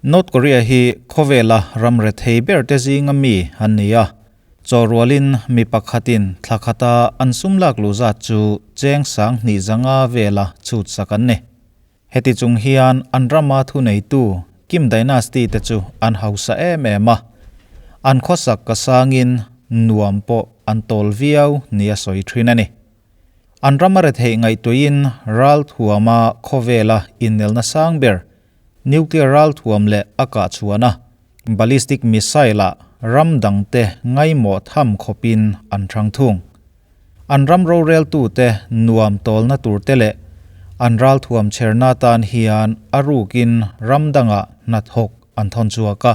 North Korea hi khawvela ram rethei ber te zinga mi an ni a, chaw rualin mi pakhatin thla khata an sum lak luh zat chu cheng 2500 vela chhut sak an ni. Heti chung hian an rama thuneitu Kim Dynasty te chu an hausa em em a, an khawsak ka sangin nuam pawh an tawl viau nia sawi thin a ni. An rama rethei ngaihtuahin ral thuama khawvela innelna sang ber nuclear ral thuam leh a kah chhuahna ballistic missile ah ram dangte ngaimawh tham khawpin an thang thung. An ram roreltute nuam tawlna turte leh an ral thuam chherna tan hian a rukin ram dangah hnathawk an thawn chhuak a.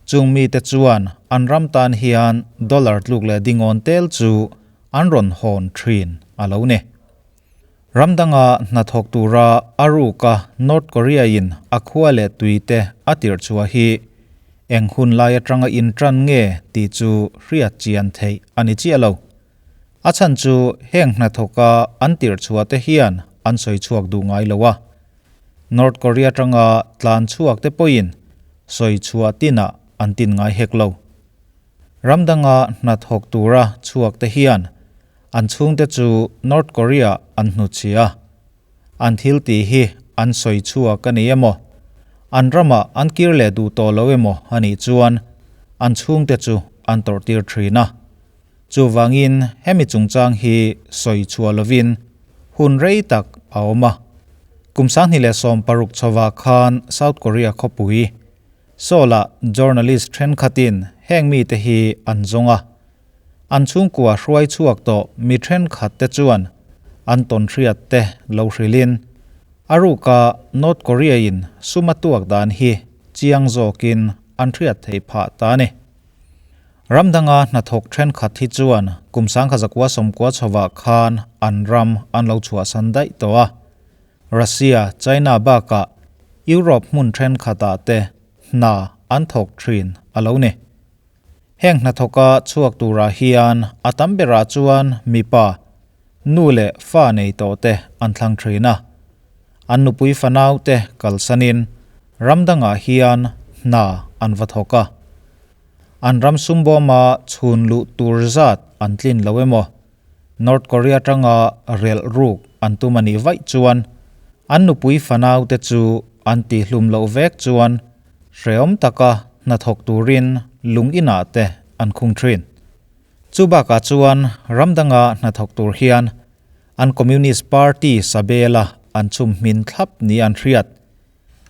Chung mite chuan an ram tan hian dollar tluk leh dingawn tel chu an rawn hawn thin a lo ni. Ram danga hnathawk tura a ruka North Korea in a khua leh tuite a tirh chhuah hi eng hun lai atanga in tan nge tih chu hriat chian theih a ni chiah lo. A chhan chu heng hnathawka an tirh chhuah te hian an sawi chhuak duh ngai lo a. North Korea tanga tlan chhuak te pawhin sawi chhuah tinah an tin ngai hek lo. Ram danga hnathawk tura chhuak te hian an chhungte chu North Korea an hnuchhia. An thil tih hi an sawi chhuak a ni emaw, an rama an kir leh duh tawh lo emaw a nih chuan an chhungte chu an tawrhtir thin a. Chuvangin hemi chungchang hi sawi chhuah lovin hun rei tak a awm a. Kum 2016 chhowa khan South Korea khawpui Seoul-ah journalist thenkhatin heng mite hi an zawng a. An chhungkua hruai chhuak tawh mi thenkhat te chuan an tawn hriat te lo hrilhin a ruka North Korea in sum a tuak dan hi chiang zawkin an hriat thei phah ta ni. Ram danga hnathawk thenkhat hi chuan kum 1990 chhowa khan an ram an lo chhuah san daih tawh a. Russia, China bakah Europe hmun thenkhatah te hna an thawk thin a lo ni. Heng hnathawka chhuak turah hian a tam berah chuan mipa, nu leh fa nei tawh te an thlang thin a. An nupui fanau te kalsanin ram dangah hian hna an va thawk a. An ram sumbawma chhun luh tur zat an tlin lo emaw, North Korea tanga rel ruk an tum a nih vaih chuan an nupui fanau te chu an tihlum loh vek chuan hreawm taka hnathawk turin lung inah te an khung thin. Chu bakah chuan ram danga hnathawk tur hian an Communist Party sabela an chhum hmin thlap ni an hriat.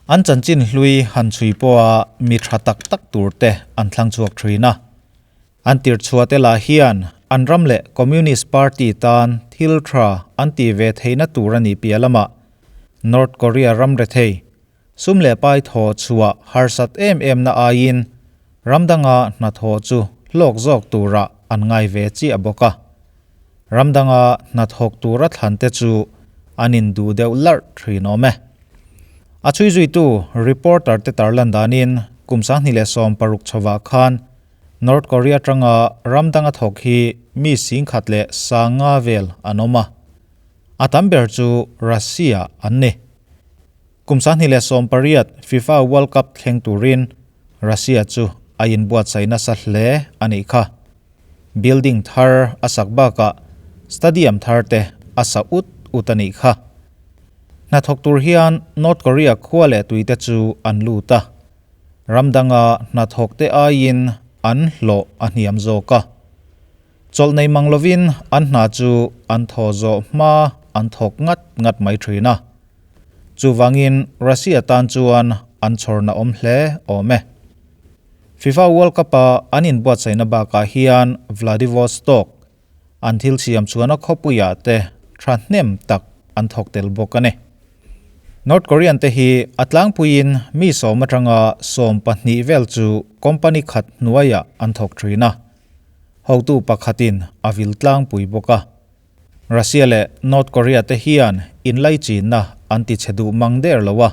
An chanchin hlui han chhui pawha mi tha tak tak tur te an thlang chhuak thin a. An tirh chhuah te lah hian an ram leh Communist Party tan thil tha an ti ve theihna tur a nih piah lamah North Korea ram rethei sum leh pai thaw chhuah harsat em em na aiin ram danga hnathawh chu hlawk zawk turah an ngai ve chiah bawk a. Ram danga hnathawk tura thlan te chu an induh deuh larh thin awm e. A chhui zuitu reporter te tarlan danin kum 2016 chhowa khan North Korea tanga ram danga thawk hi mi 1,500 vel an awm a. A tam ber chu Russia an ni. Kum 2018 FIFA World Cup thleng turin Russia chu a inbuatsaih nasa hle a nih kha. Building thar a sak bakah stadium thar te a sa ut ut a nih kha. Hnathawk tur hian North Korea khua leh tuite chu an lut a. Ram danga hnathawk te aiin an hlawh a hniam zawk a. Chawlh nei mang lovin an hna chu an thaw zawh hma an thawk ngat ngat mai thin a. Chuvangin Russia tan chuan an chhawrna awm hle awm e. FIFA World Cup a an inbuatsaihna bakah hian Vladivostok an thil siam chuan a khawpuiah te thahnem tak an thawk tel bawk a ni. North Korean te hi a tlangpuiin mi 10 atanga 12 vel chu company khat hnuaiah an thawk thin a. Hotu pakhatin a vil tlangpui bawk a. Russia leh North Korea te hian inlai chinna an ti che duh mang der lo a.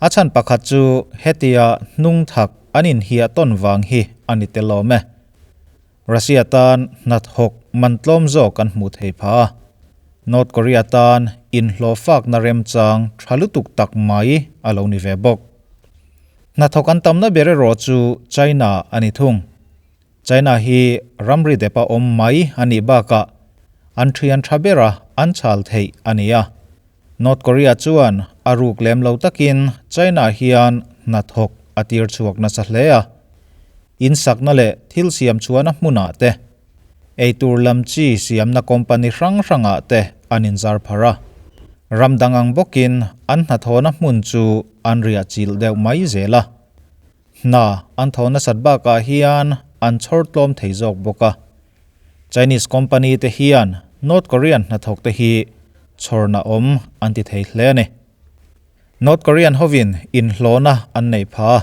A chhan pakhat chu hetia hnung thak an inhiah tawn wang hi a ni tel awm e. Russia tan hnathawk man tlawm zawk an hmuh thei pha a. North Korea tan inhlawhfakna remchang tha lutuk tak mai a lo ni ve bawk. Hnathawk an tamna ber erawh chu China a ni thung. China hi ramri depa awm mai a nih bakah an thian tha bera an chhal theih a ni a. North Korea chuan a ruk lem lo takin China hian hnathawk a tir chhuak nasa hle a. In sakna leh thil siam chhuahna hmunah te, eitur lam chi siamna company hrang hrangah te an inzar phar a. Ram dang ang bawkin an hnathawhna hmun chu an riah chilh deuh mai zel a. Hna an thaw nasat bakah hian an chhawr tlawm thei zawk bawk a. Chinese company te hian North Korean hnathawk te hi chhawrna awm an ti thei hle a ni. North Korean hovin inhlawhna an neih pha a,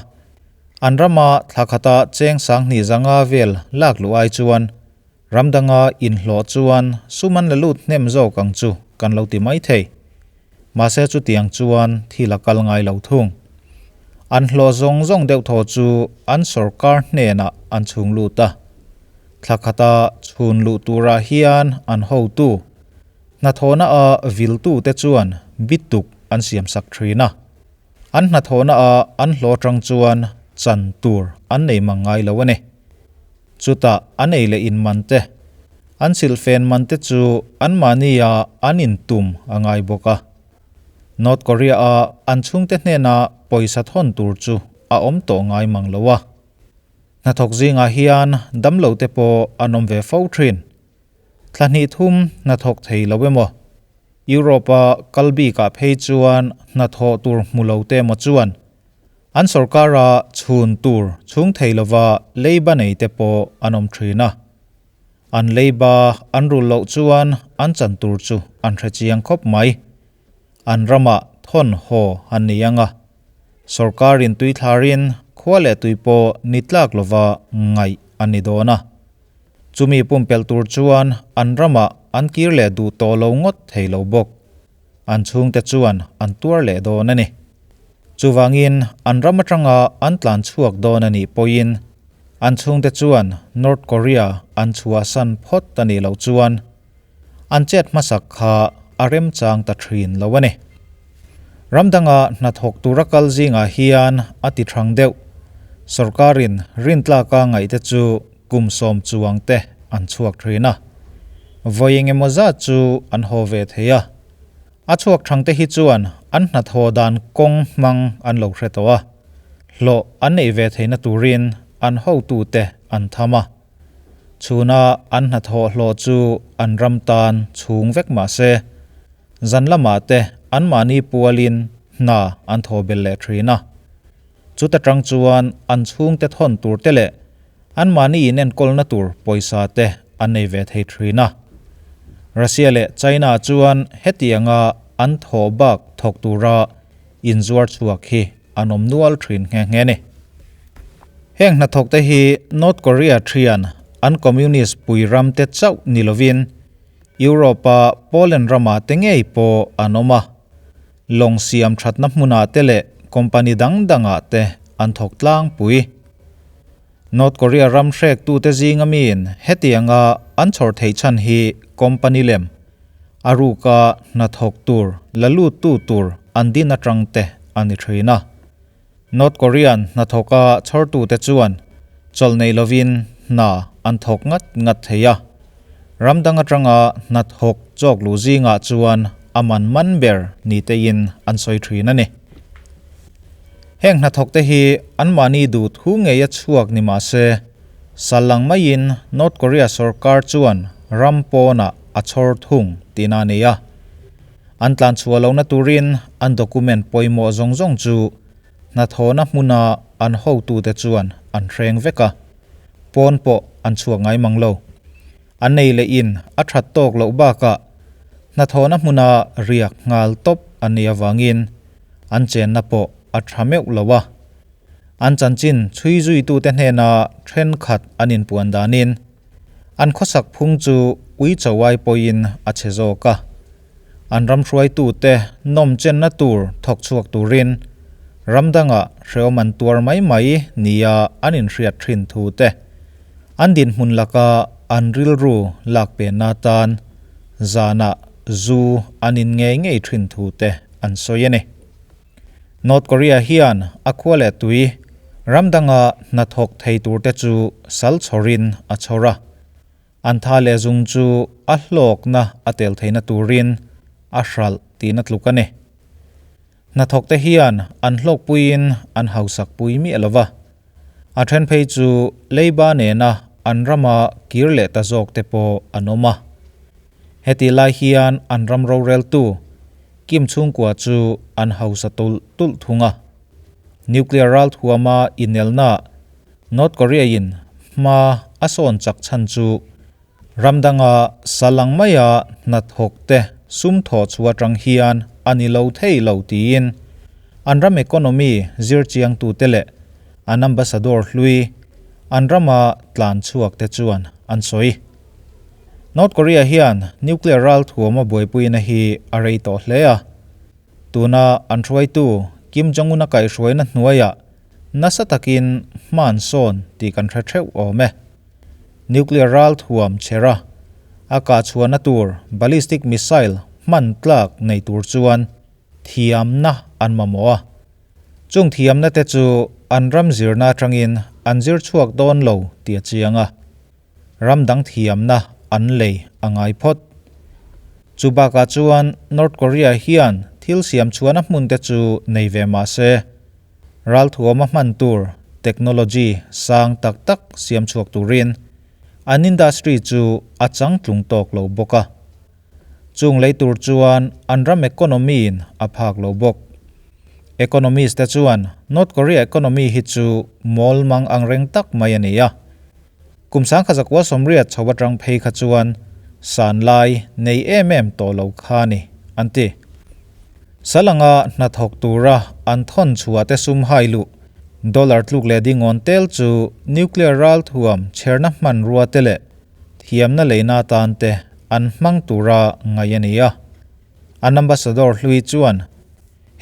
an rama thla khata cheng 2000 zanga vel lak luh ai chuan ram danga inhlawh chuan sum an la lut hnem zawk ang chu kan lo ti mai thei. Mahse chutiang chuan thil a kal ngai lo thung. An hlawh zawng zawng deuh thaw chu an sorkar hnenah an chhung lut a. Thla khata chhun luh turah hian an hotu, hnathawhna a viltute chuan bituk an siamsak thin a. An hnathawhna a an hlawh atang chuan chan tur an nei mang ngai lo a ni. Chutah an ei leh in man te, an silhfen man te chu anmahnia an intum a ngai bawk a. North Korea-a an chhungte hnena pawisa thawn tur chu a awm tawh ngai mang lo a. Hnathawk zingah hian damlo te pawh an awm ve fo thin. Thla hnih thum hnathawk thei lo emaw, Europe-a kal bikah phei chuan hnathawh tur hmu lo te emaw chuan An sorkara chhun tur chhung thei lova leiba nei te pawh an awm thin a. An leiba an rul loh chuan an chan tur chu an hre chiang khawp mai. An ramah thawn haw an ni ang a. Sorkarin tuithlarin khua leh tui pawh ni tlak lova ngaih an ni dawn a. Chumi pumpelh tur chuan an ramah an kir leh duh tawh lo ngawt thei lo bawk. An chhungte chuan an tuar leh dawn a ni. Chuvangin an ram atanga an tlan chhuak dawn a nih pawhin an chhungte chuan North Korea an chhuahsan phawt a nih loh chuan an chet hmasak kha a remchang ta thin lo a ni. Ram danga hnathawk tura kal zingah hian a ti thang deuh. Sorkarin rintlaka ngaihte chu kum 10 chuang te an chhuak thin a. Vawi engemaw zat chu an haw ve thei a. A chhuak thang te hi chuan an hnathawh dan kawng hmang an lo hre tawh a, hlawh an neih ve theihna turin an hotute an tham a. Chhuna an hnathawh hlawh chu an ram tan chhung vek mah se, zan lamah te anmahni pualin hna an thaw bel leh thin a. Chuta tang chuan an chhungte thawn tur te leh Anmahni inenkawlna tur pawisa te an nei ve thei thin a. Russia leh China chuan hetianga an thawh bak thawk tura inzuar chhuak hi an awm nual thin nghe nghe ni. Heng hnathawk te hi North Korea thian an communist pui ram te chauh ni lovin Europe-a Poland ramah te ngei pawh an awm a. Lawng siam thatna hmunah te leh company dang dangah te an thawk tlangpui. North Korea ram hrektute zinga miin hetianga an chhawr theih chhan hi company lem, a ruka hnathawk tur la luttu tur an din atang te a ni thin a. North Korean hnathawka chhawrtute chuan chawlh nei lovin hna an thawk ngat ngat thei a. Ram dang atanga hnathawk chawk luh zingah chuan a man man ber ni tein an sawi thin a ni. Heng hnathawkte hi anmahni duh thu ngei a chhuak ni mah se, sal lang maiin North Korea sorkar chuan ram pawnah a chhawr thung tihna a ni a. An tlan chhuah lohna turin an document pawimawh zawng zawng chu hnathawhna hmuna an hotute chuan an hreng vek a, pawn pawh an chhuak ngai mang lo. An nei leh in a that tawk loh bakah hnathawhna hmuna riak nghal tawp an nih avangin an chenna pawh a tha meuh lo a. An chanchin chhui zuitute hnena thenkhat an inpuan danin an khawsak phung chu ui chawai pawhin a chhe zawk a. An ram hruaitute nawm chenna tur thawk chhuak turin ram dangah hrehawm an tuar mai mai nia an inhriat thin thu te, An dinhmun laka an rilru lak penna atan zanah zu an in ngei ngei thin thu te an sawi a ni. North Korea hian a khua leh tui. Ram danga hnathawk thei turte chu sal chhawrin a chhawr a. An tha leh zung chu a hlawkna a tel theihna turin a hralh tihna tluk a ni. Hnathawkte hian an hlawkpuiin an hausakpui miah lo va. A then phei chu leiba nena an rama kir leh ta zawkte pawh an awm a. Heti lai hian an ram roreltu Kim chhungkua chu an hausa tulh tulh thung a. Nuclear ralthuama inelna North Korea-in hma a sawn chak chhan chu ram danga salang maia hnathawkte sum thawh chhuah atang hian a ni lo thei lo tiin an ram economy zir chiangtute leh an ambassador hlui an rama tlan chhuakte chuan an sawi. North Korea hian nuclear ralthuama buaipuina hi a rei tawh hle a. Tuna an hruaitu Kim Jong-un-a kaihhruaina hnuaiah nasa takin hma an sawn tih kan hre theuh awm e. Nuclear ralthuam chhera a kah chhuahna tur ballistic missile hman tlak nei tur chuan thiamna an mamawh a. Chung thiamna te chu an ram zirna atangin an zir chhuak dawn lo tih a chiang a. Ram dang thiamna an lei a ngai phawt. Chu bakah chuan North Korea hian thil siam chhuahna hmun te chu nei ve mah se, ralthuama hman tur technology sang tak tak siam chhuak turin an industry chu a changtlung tawk lo bawk a. Chung lei tur chuan an ram economy in a phak lo bawk. Economist te chuan North Korea economy hi chu mawl mang angreng tak mai a ni a. Kum 1980 chho atang phei kha chuan san lai nei em em tawh lo kha a ni, an ti. Salanga hnathawk tura an thawn chhuah te sum hai luh, dollar tluk leh dingawn tel chu nuclear ralthuam chherna hmanrua te leh thiamna leina atan te an hmang tura ngaih a ni a. An ambassador hlui chuan,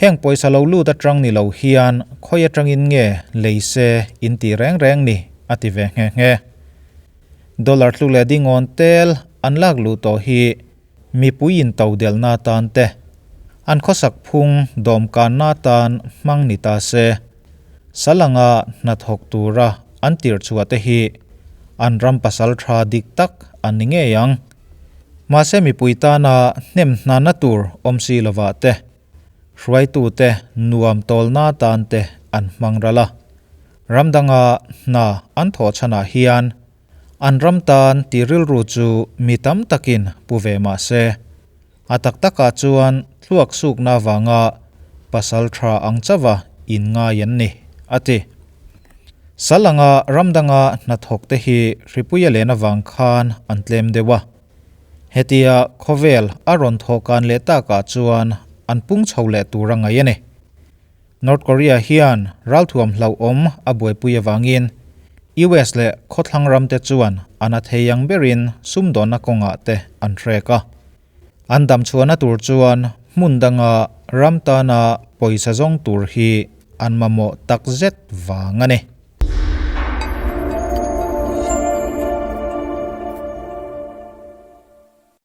Heng pawisa lo lut atang ni lo hian khawi atangin nge lei se in ti reng reng ni? a ti ve nghe nghe. Dollar tluk leh dingawn tel an lak luh tawh hi mipui in to delna atan te, an khawsak phung dawmkanna atan hmang ni ta se, salanga hnathawk tura an tirh chhuah te hi an ram pasal tha dik tak an ni ngei ang. Mahse mipui tana hnem hnana tur awm si lovah te, hruaitute nuam tawlna tan te an hmang ral a. Ram danga hna an thawh chhanah hian an ram tan ti rilru chu mi tam takin pu ve mah se, a tak takah chuan thluak sukna avanga pasal tha ang chauha inngai an ni, a ti. Sal anga ram danga hnathawkte hi hripuia len avang khan an tlem deuh a. Hetia khawvel a rawn thawhkan leh takah chuan an pung chho leh tur a ngaih a ni. North Korea hian ralthuam hlauhawm a buaipui avangin US leh khawthlang ramte chuan an a thei ang berin sumdawnna kawngah te an hrek a. An damchhuahna tur chuan hmun danga ram tana pawisa zawng tur hi an mamawh takzet vang a ni.